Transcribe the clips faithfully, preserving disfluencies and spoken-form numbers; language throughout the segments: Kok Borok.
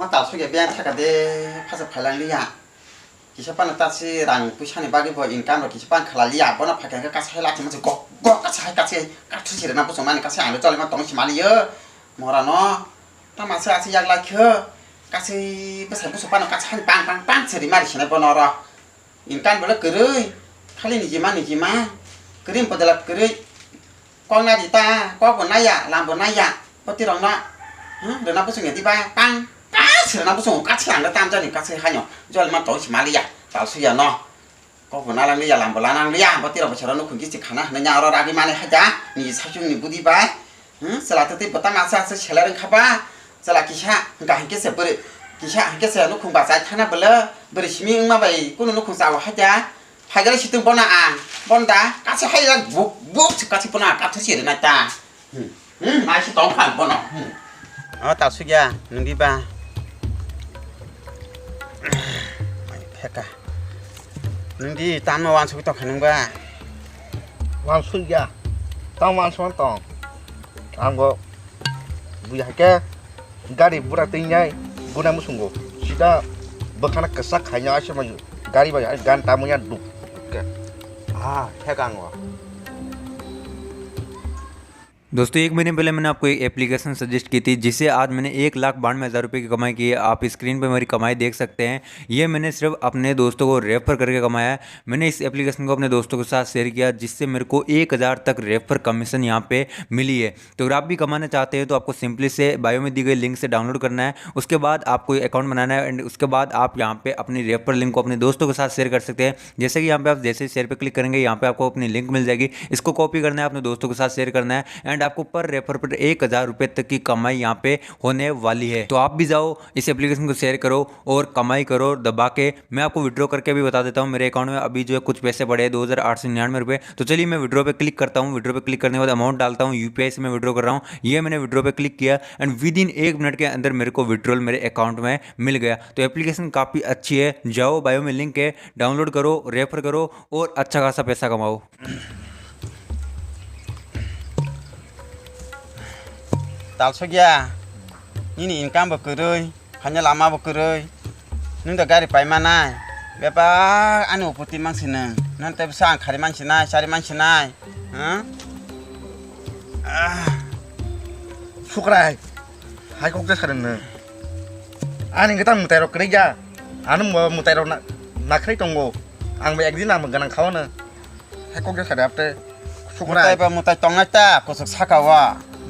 Ma tal sugya biyang thaka de, phasa phailang liya. Kisa pano ta si rang puisa ni bagwi bo income rok kisa pan khala liya. Bono phai kha kasa hai lati masi gok gok kasa hai kasa hai kathwi siri na busung mani kasa ang le choli ma tong si mali yo. Mora no ta masa asi yak lai khe kasa bwsai busung pano kasa hai pang pang pang siri mari sinai bono ro. Income bole kwrwi, khali nijima nijima, kwrwi bodolak kwrwi, kok na di ta, kok bo naya, lam bo naya, poti rok no, hmm, rwna bwswng ya diba, pang, pang, se rwna bwswng, kachi ang tam jani, kachi haino, jol ma tong si maliya, tal suya no, kok bo nalang liya, lam bo lanang liya, poti rok bo sero nukhung gisi khana, hwnwi nya oro ragwi mani haja, niji saichung ni budi bai, Hmm, chwla twtwi bwtang aswk aswk seler wngkha ba? Chwla kisa hwnkha hinkhe se bwrwi, kisa hinkhe se nukhung bachai thana bwle bwrwi simi wngma bai kunu nukhung chao haida. Phaigala situng bono ang, bono da kaisa haila buk buk se kaisa bono ang kathwi se rwnai ta. Hmm, hmm, nai se tong kha bono. Hmm. O ta sugya, nungdi ba? Pheka. Nungdi tamo wansugwi tongkha nungba? Wansugya. Tamo wansugwi tong. Ang bo bui haikhe gari bura twi nai guna musungo. Sida bwkhana kwchak khaina aisa mai gari bai gan tamo ya duk. Ah, pheka ang o. दोस्तों, एक महीने पहले मैंने आपको एक application suggest की थी, जिससे आज मैंने एक लाख बानवे हज़ार रुपये की कमाई की है। आप स्क्रीन पे मेरी कमाई देख सकते हैं। ये मैंने सिर्फ अपने दोस्तों को रेफर करके कमाया है। मैंने इस एप्लीकेशन को अपने दोस्तों के साथ शेयर किया, जिससे मेरे को एक हज़ार तक रेफर कमीशन यहाँ पे मिली है। तो अगर आप भी कमाना चाहते हैं, तो आपको सिंपली से बायो में दी गई लिंक से डाउनलोड करना है। उसके बाद आपको अकाउंट बनाना है एंड उसके बाद आप यहाँ पे अपनी रेफर लिंक को अपने दोस्तों के साथ शेयर कर सकते हैं। जैसे कि यहाँ पे आप जैसे शेयर पे क्लिक करेंगे, यहाँ पे आपको अपनी लिंक मिल जाएगी। इसको कॉपी करना है, अपने दोस्तों के साथ शेयर करना है एंड आपको पर रेफर पर एक हज़ार रुपये तक की कमाई यहाँ पे होने वाली है। तो आप भी जाओ, इस एप्लीकेशन को शेयर करो और कमाई करो दबा के। मैं आपको विड्रॉ करके भी बता देता हूँ, मेरे अकाउंट में अभी जो है कुछ पैसे पड़े हैं, दो हज़ार आठ सौ निन्यानवे रुपये। तो चलिए मैं विड्रॉ पे क्लिक करता हूँ। विड्रॉ पे क्लिक करने के बाद अमाउंट डालता हूँ, यूपीआई से मैं विड्रॉ कर रहा हूँ। ये मैंने विड्रॉ पे क्लिक किया एंड विद इन एक मिनट के अंदर मेरे को विड्रॉल मेरे अकाउंट में मिल गया। तो एप्लीकेशन काफ़ी अच्छी है, जाओ बायो में लिंक है, डाउनलोड करो, रेफर करो और अच्छा खासा पैसा कमाओ। Talsukya, nini income bo kwrwi, phaina lama bo kwrwi. Nwng da gari pai manai. Bebak ani upor twi mang si nwng. Nwng tei bwsa ang khari man sinai, chari man sinai. Huh? Ah. Sukrai. Hai kok ja sari nwng. Ani gita mwtai rok kwrwi ya. Ano mwtai rok na, nakhrai tongo. Ang bo ekdin ang bo gwnang khao no. Hai kok ja sari apte. Sukrai. Mwtai ba mwtai tongnai ta, kusuk saka o.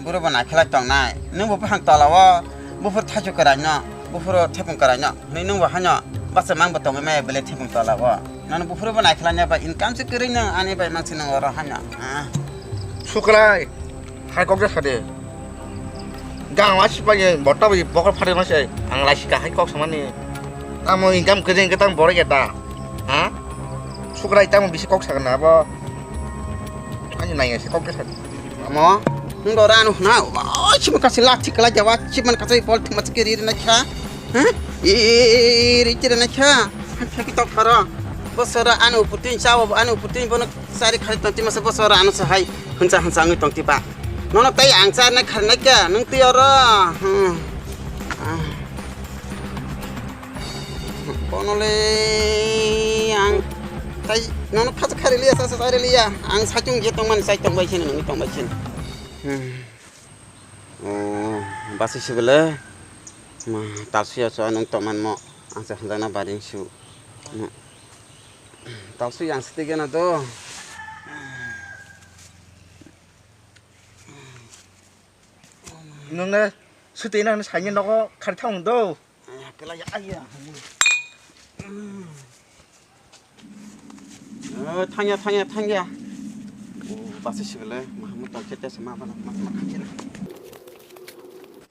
Buro bo naikhelai tongnai. Nwng bo buphang tola o. Buphuru thaichuk kwrai no. Buphuru thepung kwrai no. Hwnwi nwng bo haino. Basa mang bo tongwi maya bele thepung tola o. Nono buphuru bo naikhelai ya ba income se kwrwi nwng ani bai mang se nwng oro haino. Ah. Sukrai. Hai kok ja sade. Gang wa sipai ni bota bai bokol phari ma se ang lai sika hai kok samani. Tamo income kwrwi hwnkhe tamo borok ya da. Ha? Sukrai tamo bisi kok sakna abo. Ani nai se kok ja sade. Amo. Hwnkhe oro ano hwna. Oi simo kasi lak thik kala jawa. Simo kasi pol thik ma thik ri ri na kha. Ha? Ri ri na kha. Thaki tok pharo. Bosora ano putin chawa ano putin bono. Sari khari tong twi masa bosora ano sahai. Hunsa hunsa wngwi tong twi ba. Nono tei ang charnai kharinai kha, nwng twi oro. Hmm. Ah. Bono le ang tai nono khacha khari liya, sa sa sari liya. Ang saichung je tongmani sai tongbai kheno, nwngwi tongbai kheno. Hmm. Oh, basi sibele. Ma, talsuya so nwng tongmanmo. Ang se hunjakna baring su. Hmm. Talsu yang sitike na do. Nwng na swtwi nang saini nogo khari thang do. Kela ya ya. Thangya thangya thangya. Basi sibele mahamu tongkhe tesa ma bana ma ma khakhe.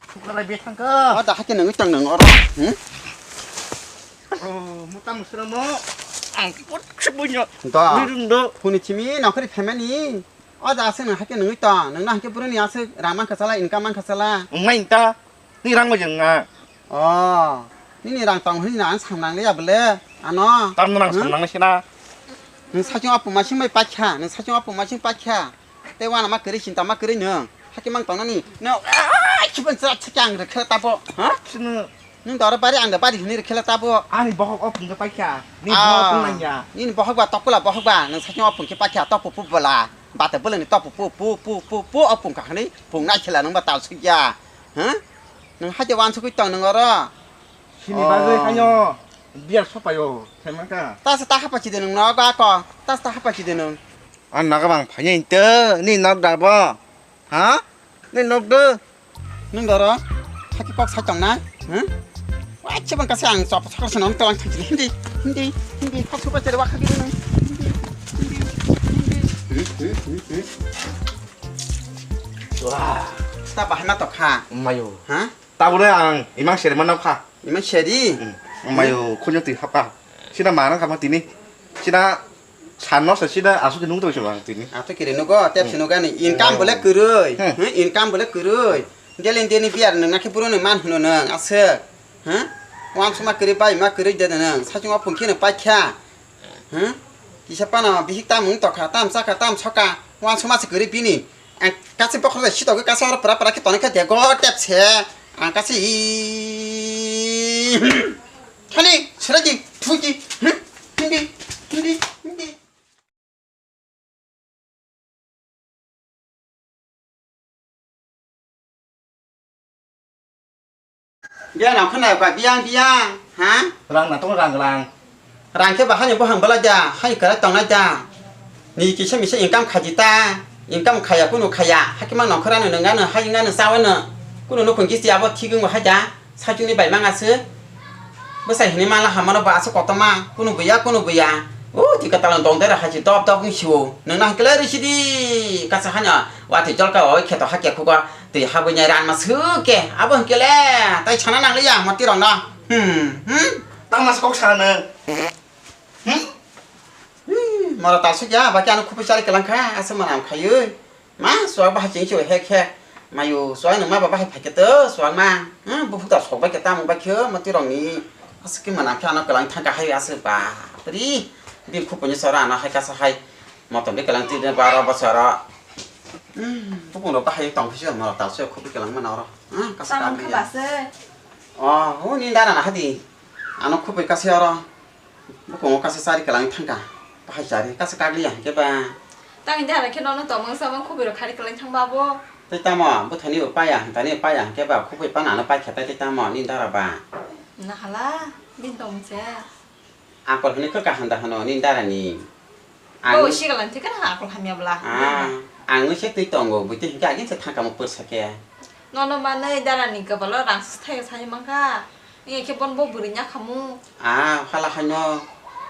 Sukala be thangka. O da hake nang tang nang oro. Hmm? Muta musra mo. Ang pot sebunya. Da. Birung do. Huni chimi nokri family. O da aswk nwng hakhe nungwi tong, nungno hakhe bwrwini aswk rang mankha chala, income mankha chala. Wngmai ta, ni rang bai wng nga. O, nini rang tong hwnwi no ang samnang liya bwle, ano. Tamno nang Hmm? samnang sina. Nwng sachung apu masing bai paikha, nwng sachung apu masing paikha. Tei wana ma kwrwi sinta ma kwrwi nwng. Hakhe mang tongnani, no, ai, khibin sa chakhe ang rwkhe tabo, ha? Sino. Nwng doro bari ang da bari hwnwi rwkhe le tabo. Ani bohok o phung khe paikha. Ni bohok phung nangya. Nini bohok ba tokula bohok ba nwng sakhe o phung khe paikha tok pu pu bwla. Bata bwlani tok pu pu pu pu pu pu o phung kha hwnwi phung nai khela nwng ba tal sukya. Huh? Nwng haide wansugwi tong nwng oro. Sini bagwi haino biar sopayo. Themaka. Tasa ta hapa chide nwng nogo ako. Tasa ta hapa chide nwng. Ang nogo bang phanya inte ni nok dabo. Ha? Ni nok do. Nwng doro. Saki kok sai tong na. Huh? Wai chibang kasi ang chop chop sino tong hindi hindi hindi hindi kok suka chere wakha gini. Hindi hindi hindi. Wah. Ta bahana to kha. Mayo. Ha? Tabole ang imang seri manok kha. Imang seri? Hmm. Mayo khunyo twi hapa. Sina manang kha ma tini. Sina Sanno se sida asuk nung tong se bang tini. Ato kiri nugo, tep se nugo ani income bole kwrwi. Hmm. Hmm, income bole kwrwi. Delen deni biar nang nakhe buro nang man hwno nang aswk. Hmm? Wansukma kwrwi bai ma kwrwi de nang. Sachungo phungkhe nang paikha. Hmm? Kisa pano bihik tamung tokha, tam chakha, tam soka. Wansukma se kwrwi bini. Ang kasi bokhor de sitogwi kasi oro pura pura khe tonwi khe de go tep se. Ang kasi Thani, seraji, thuji, hmm, hindi, hindi, hindi. Biang nang khna ba, biang, biang, ha? Rang na tong rang, rang. Rang khe ba hani bohang bala ja, hani kara tong na ja. Ni kisa misa income khaji ta, income khaya kunu khaya, hakhe mang nongkhorano nwngnano, hayungnano, chawano, kunu nukhung gisi abo thigwng bo haja, sachungni bai mang aswk. Bwsai hinwi mala hamano bo aswk kotorma, kunu buya, kunu buya. O twi kwtalno dong dera hachi dop dop wng sio. Nwngno hwnkhe le rw sidi, kasa hanya watwi jolka o kheto hakhe khugo twi habwi nai ranma swk khe. Abo hwnkhe le tai sana nangliya moti rokno. Hmm, hmm. Tangma se kok sana. Hmm? Ih, mora talsuk ya, baki ano khupui chari kelang kha, asa manam khayui. Ma, suak bahai ching chio hek hek. Mayu, suak nung ma ba bahai phai khe to, suak ma. Hmm, buphuk ta sok bai khe tamung bai khe, mati rong ni. Asa ki manam khe ano kelang thang kha hai asa ba. Pri, bi khupui ni sora ano hai kasa hai. Motom de kelang ti de baro bosoro. Hmm, bupung rok bahai tong phisi mora talsuk khupui kelang mana oro. Hmm, kasa Tamung kami khe ya. Base. Oh, huni dana na hadi. Ano khupui kasi oro. Bukungo kasa chari kwlangwi thangkha. Bahai chari kasa kagliya hwnkhe ba. Tang hindi hala khe nono tongmung samung khubui rok khari kwlangwi thangba bo. Tei tamo bwthani bo paya hwntani bo paya hwnkhe ba khubui panano paikha tai tei tamo nini dara ba. Nahala bini tongmung se. Akol hwnwi khe kaham da hwno nini dara ni. Bo Ang sigalang thikhe na akol hamya bwla. Ah, ang se twi tongo bwtwi hwnkhe agin se thangkamo pwrsa khe. Nono manwi dara ni kwbalo rang se thaio sai mankha. Wngya khe bono bo bwrwi nya khamu. Ah, hala haino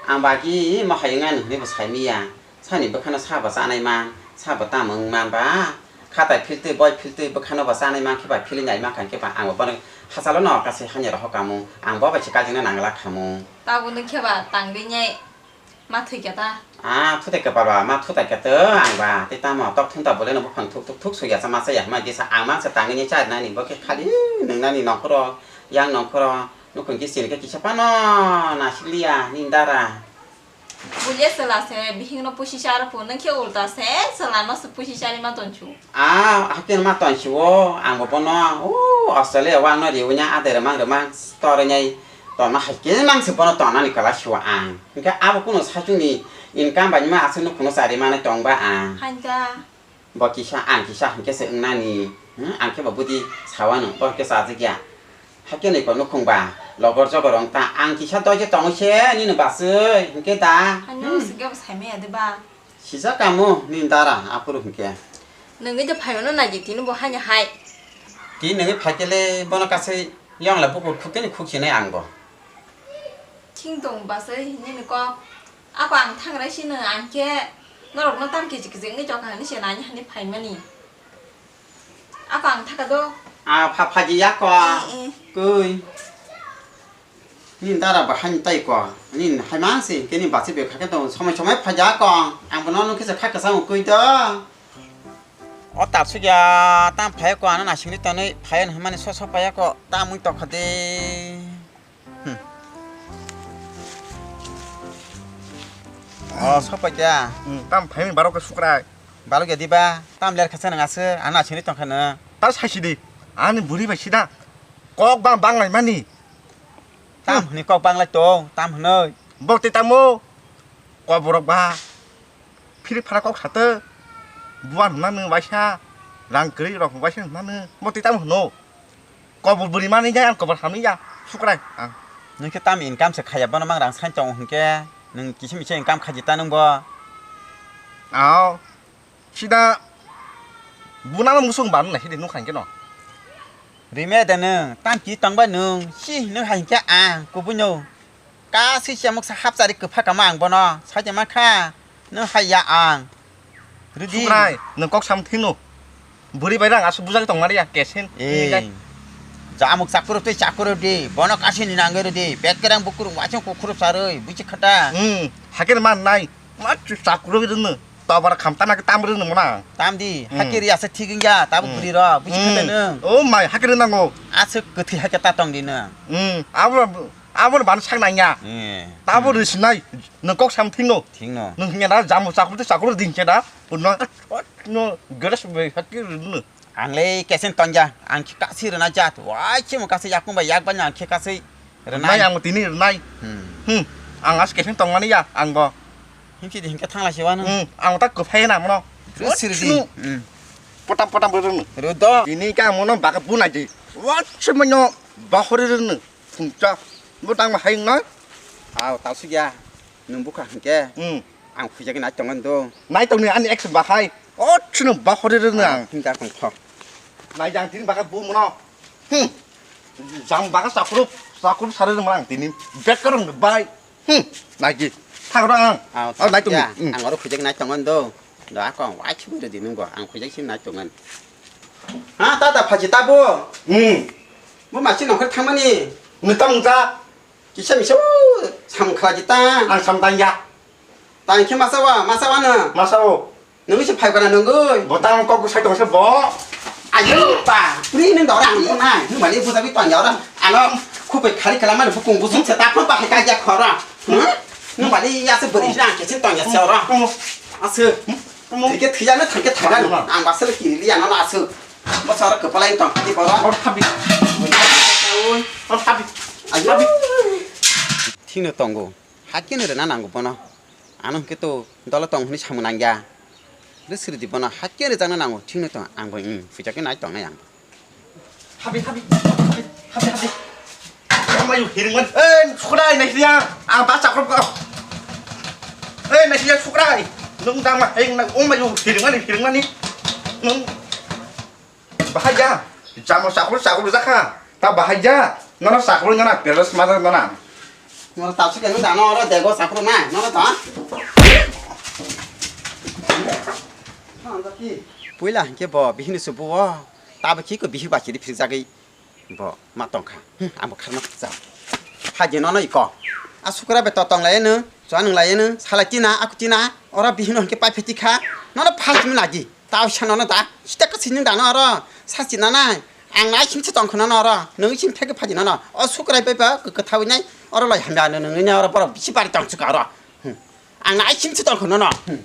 ang bagi ma hai wngya nw hwnwi bo sai miya. Sani bwkhano sabo chanai man, sabo tamo wng man ba. Khatai philtwi, boi philtwi bwkhano bo chanai man khe ba philwi nai man kha khe ba ang bo bono hachalo no kasi hanya rohor kamu. Ang bo bai se kajingna nangla khamu. Tabuk nung khe ba tang ri nyai ma thwi kya ta? Ah, thutai kwpal ba, ma thutai kya to ang ba. Tei tamo tok thun ta bole no buphang thuk thuk thuk suya cha ma cha ya ma gisa ang ma cha tangwi ni cha nani bo khe khali nung nani nongkhoro, yang nongkhoro. Nukhung khe sini khe kisa phano nasikliya nini dara. Bulia chwla se bihikno pusi charo pho, nwng khe ulta se chwlano se pusi chari ma tonsu. Ah, hakhe ma tonsu o, ang bo bono, o, Australia o ano riwi nya adai rwmang rwmang tor nai tonma hai khe mang se bono tonani kwla sio ang. Hwnkhe abo kuno sachungni income bai ma aswk nukhungno chari manai tong ba ang. Hain ta. Bo kisa, ang kisa hwnkhe se wngnani. Hmm, ang khe bo budi sawano, bo hwnkhe chajak ya. Hakhe nai kok nukhung ba, logor jogor wng ta. Ang kisa doi khe tongo se, nini basui, hwnkhe da. Ano Hmm. Singke bo saimaya de ba. Sijak kamo, nini dara, aphuru hwnkhe. Nungwi de phaimano naidi tini bo haini hai. Tini nungwi phaikhe le, bono kasai yongla bukur khukeni khuksinai ang bo. Thing tong basai hinwi ni kok. Ako ang thangrai sino ang khe norokno tam kiji kiji wngwi tongkha hinwi se nani hani phaimani. Ako ang thaka do. A pha phaji yako. Eh, eh. Koi. Ni dara bahai ni tai ko. Ni hai ma se ke ni basi be kha ke to somai somai phaja ko. Ang bono nung kisa kha kasa koi to. O tapsuk ya tam phai ko ano nasing ni tonwi phai hwnmani so so paya ko tam mui tokha de. Hmm. Oh, sopai kya? Hmm, tam phaimani barok ke sukrai. Balok ya diba? Tam ler khasa nang aswk, ano asini tongkha no. Ta saisi di. Ani buri bai sida. Kok bang bang lai mani. Tam hwnwi kok banglai tong, tam hwnwi. Bo tei tamo? Koborok ba. Phiri phara kok sato. Buan hwnna nw waisa. Rang kwrwi rok waisa hwnna nw. Bo tei tamo hwno? Kobor bwrwi manwi ya, ang kobor hamwi ya. Sukrai ang. Nwng khe tam income se khaiya, bono mang rang sain tongo hwnkhe. Nwng kisa misa income khaji ta nwng bo. Ao. Sida bunama musung ban na hidi nukha hwnkhe no. Rime da nwng, tam ki tongba nwng, si nwng hai hwnkhe ang kubui no. Kasui se muksa hapchari kwpha kama ang bono, saja ma kha, nwng hai ya ang. Rudi. Sukrai, nwng kok sam thino. Bwrwi bai rang aswk bujak tong mani ya, kesin. Eh. Jamuk chakuru tei chakuru di, bono kasini nangwi rudi, bek kerang bukurung waisung kukhuru sarwi, buchi khata. Hmm, hakhe man nai, ma chakuru rwno. Tobar kham tana khe tam rwno mona. Tam di, hmm, hakiri asa thik wngya, tabuk, hmm, bwrwi rok, buchi, hmm, khata nwng. Oh mai, hakiri nango. Aswk kwthwi hakhe ta tong di nwng. Hmm, abo, abo ban sak nangya. Eh. Tabuk, hmm, rwsinai, nwng kok sam thikno. Thikno. Nwng hwnya da, jamu chakru tei chakru din khe da. Uno, no, geres be hakiri rwno. Ang le kesen tongya, ang khe kasui rwna jat, wai khe mo kasui yakung bai yak bani ang khe kasui rwnai. Rwnai ang tini rwnai. Hmm. Hmm. Ang as kesen tongmani ya, ang bo. Himsi di hingke thangla se wano. Hmm. Ang ta kwphai na mono. Rw siri di. Chunu. Hmm. Potam potam rwrwno. Rw do. Tini ka mono baka bunai di. Wachimano bahori rwrwno. Phungcha. Bo tang ma hayung noi. Aw, ta sugya. Nwng bukha hingke. Hmm. Ang khuijagwi nai tongmani do. Nai tongni ani action bahai. O chunu bahori rwrwno ang. Hingke tong kho. Nai jang tini baka bu mono. Hmm. Jang baka chakrup, chakrup sari rwmani ang tini. Bek karang bai. Hmm, naidi. Thagra ang. Aw, oh, naitung. Ya, hmm, ang oro khujak nai tongon do. Do ako ang wai chibung do dinung bo. Ang khujak sim nai tongon. Ha, ta da phaji ta bo. Hmm. Bo masi nongkhor thangmani. Nita mungta. Kisa misa sam khlaji ta. Ang sam tang ya. Tang khe masa wa, masa wa no. Masa o. Nungwi se phai gana nungwi. Bo tang kok sai tong se bo. Ayo pa, pri nung dora ang nung nai. Nung bali buja bi tong ya ora. Ano khupe khari kala mani bukung busuk se ta phon pa khai ka ya khora. Hmm? Nung bali ya se beri na ke sin tong ya se ora. Asu. Thike thiya na thike thaga. Ang basel kiri li ano asu. Bo sara kepala yang tong di bora. Or thabi. Or thabi. Ayo. Thino tongo. Hakhe no rena nango bono. Ano hwnkhe to dolo tong hwnwi samung nangya. Rw sridi bono hakhe rwjakna nango, thikno tong, ang bo, hmm, phuicha khe nai tongnai ang. Habi, habi, habi, habi, habi. Omayu hiringmani, eh, sukrai, naisiliya, ang ba chakro ko. Eh, naisiliya, sukrai. Nung dama, eh, nang, omayu hiringmani, hiringmani. Nung. Bahai ya, jamo chakulu chakulu jakha. Ta bahai ya, nono chakulu nono peres mother nono. Nono tapsi kenu dano oro dego chakulu na, nono ta. Puila hingke bo bihini subu o, tabo ki ko bihir ba kiri phir jagwi bo ma tongkha. Hmm, amo kharma kcha. Haje nono iko. A sukra be to tong lai no, chwa nung lai no, sala tina, aku tina, ora bihino hingke pai pheti kha. Nono phal kimi nagi. Tau sa nono da, sita ka sini da no oro, sa sina nai. Ang nai sim se tong khna no oro, nung sim theke phaji no no. O sukrai pai pa, kaka thawi nai, oro lai hamya no nung nai oro borok bisi bari tong chuka oro. Hmm. Ang nai sim se tong khna no. Hmm.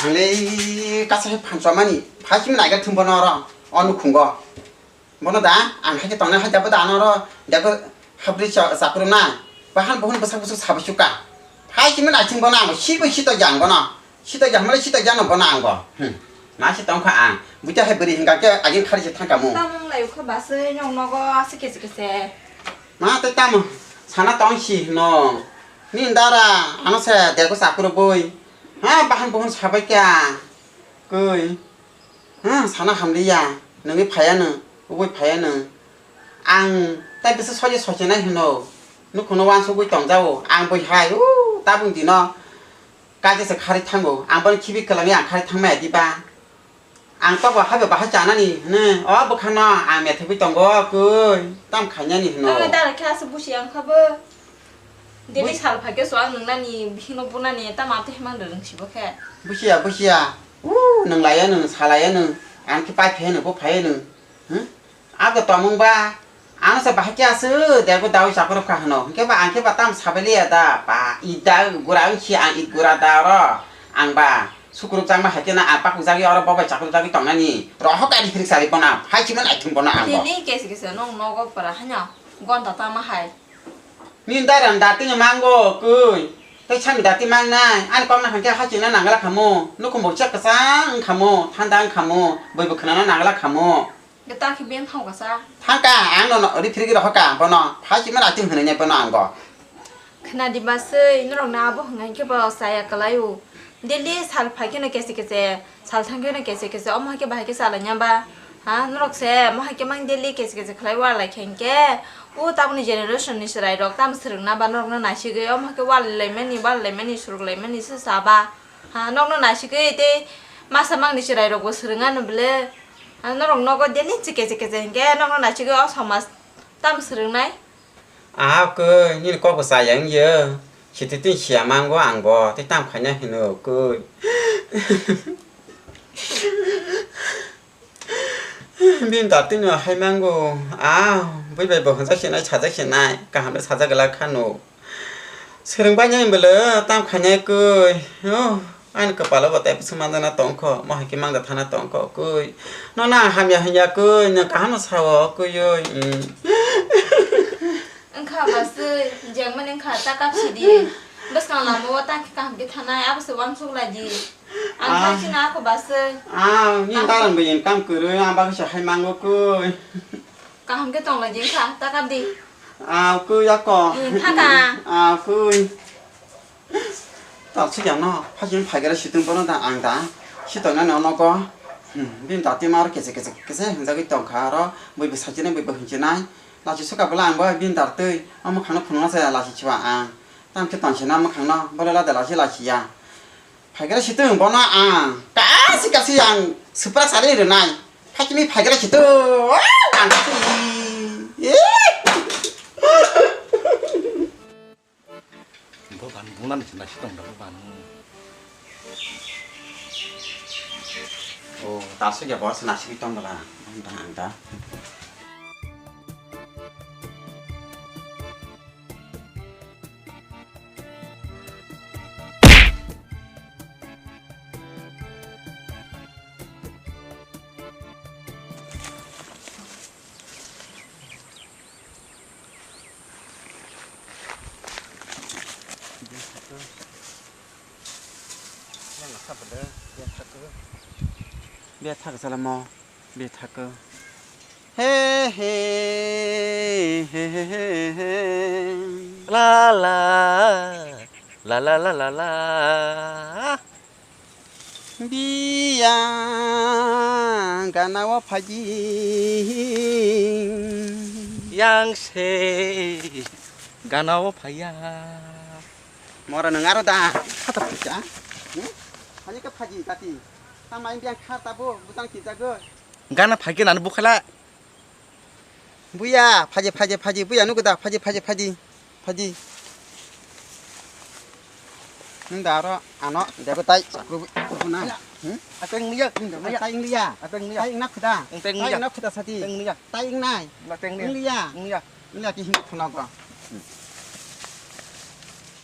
Ang le kasa he phan chomani, phai sim nai ga thum bono oro, o nukhungo. Bono da, ang hai khe tongnai hai da bo da ano oro, da ko hapri cha-, chakru na. Bahan bohon bwsak bwswk sabai chuka. Hai kimi nai thung bono ang, si bai si to jang bono. Sita jahmale sita jano bono ang bo. Hmm. Ma se tong kha ang. Buita hai bwrwi hingka khe agin khari se thang kamu. Tamung lai kho basui nong nogo ase kese kese. Ma te tamo sana tong si no. Ni dara ano se dego sakuro boi. Ha bahan buhun sabai kya. Koi. Ha sana hamliya. Nungi phaya no. Uboi phaya no. Ang tai bisa soje soje nai hino. Nukhuno wansugwi tongjao. Ang boi hai. U tabung dino. Kaisa se khari thango, ang bono khibi kwlangwi ang khari thangmaya diba? Ang tobo habe bahai chanani hwnwi, o bwkhano ang methebwi tongo, kwi tam khainani hwno. Ang dara khe aswk busi ang kha bo. Dini sal phai khe so ang nwngnani, bihikno bunani, tamo amtwi himang rwrwng si bo khe. Busiya, busiya. U, nwnglaiya nwng, salaiya nwng, ang khe pai phaiya nwng, bo phaiya nwng. Hm? Abo tongmung ba, ano se bahai khe aswk dego dawi chakurupkha hwno. Hinkhe ba ang khe ba tamo sabai liya da, ba ida gura wngsi ang id gura da oro. Ang ba sukurupjakma hai khe na ang pakukjagwi oro bo bai chakurupjagwi tongnani. Rohok ani hirik sari bono, hai simi naithung bono ang bo. Tini kesi kesi nwng nogo pora haino. Gonta tama hai. Nini dairam dati no mango koi. Tei sami dati mangnai. Ani kokna hwnkhe hachina nangla khamu. Nukhung bo chak kwchang wngkhamu. Thanda wngkhamu. Bui bo khwnana nangla khamu. Ge ta khe ben thang kasa. Thangka ang no ri phirigi rohorka bono. Phai chima dati hwnwi nai bono ang bo. Khna di baswi, norok na abo hwnwi khe bo chaya kwlai o. Daily sal phai kheno kese kese. Salthang khe no kese kese omo hai khe bahai khe salai ya ba? Ha, norok se omo hai khe mang daily kese kese khlai wa lai khe hinkhe, o taboni generation ni chwrai rok tamo swrwng na ba norok no naisigwi omo hai khe wa lai mani, wa lai mani, swrwk lai mani se sa ba? Ha, nok no naisigwi tei masa mang ni chwrai rok bo swrwng ano bwle. Ha, norok nogo daily se kese kese hinkhe nok no naisigwi o somaj tamo swrwng nai? Aha koi, nini kok bo chaya wngya. Siti tini siya mango ang bo, tei tam khaina hino koi. Bini da tini hai mango. Ah, bui bai bo hwnjak sinai, sajak sinai, kaham le sajak glak khano. Swrwng bai nai bwle, tam khaina koi. Oh. Ani kwpalo bo tei bwswk manjana tongkho, mo hai khe mangda thana tongkho, koi. Nono ang hamya hwnya koi, nwng kaham no sao, koi oi. Mm. Wngkha ba swi, jengmani wngkha, ta kap sidi. Bwskang lama o ta khe kaham khe thanai, abo se uansuk lai di. Ang Ah. thang sina ako ba swi. Ah, ni Kaham dalan bai income kwrwi, ang bagwi se hai mango koi. Kaham khe tong lai di wngkha, ta kap di. Ah, koi ako. Hmm, thaka. Ah, koi. Talsuk ya no, phaichini phaigra situng bono da ang da, sitoknani o nogo. Hmm, bini dati ma aro kese kese kese hwnjagwi tongkha aro, bui bwsai chinai, bui bwhwng chinai. Lachi suka bwla ang bo bini dartwi, o mwkhangno phunukna chaya lachi chuwa ang. Tamo khe tongse na mwkhangno, bole lada lachi lachi ya. Phaigra situng bono ang, kasi kasi ang supra sari rwnai. Phaichini phaigra situng, ang kasi. Bo ban bungnani se naisik tong da bo ban. O, ta sui ya bo se naisik tong da. Ang da, ang da. Bia thak salamo, bia thak. He, he, he. La, la, la, la, la, la, la. Biya gana o phaji. Yang se gana o phaya. Mora nang aro da. Khata phaja. Hmm? Hani ka phaji tati. Tama yang biang khar tabo butang kijago. Gana phagi nan bukhala. Buya, phaji, phaji, phaji, buya, nugo da, phaji, phaji, phaji, phaji. Nung da aro ano, debo tai, sakru, sakru na. Hmm? Ateng niya, Nung da, niya. Tai ing liya. Ateng niya. Tai ing na khuda. Teng Tai niya. ing na khuda sati. Teng niya. Tai ing nai. Na teng niya. Ing liya. Niya. Ing liya ki hindu khuna ko. Hmm.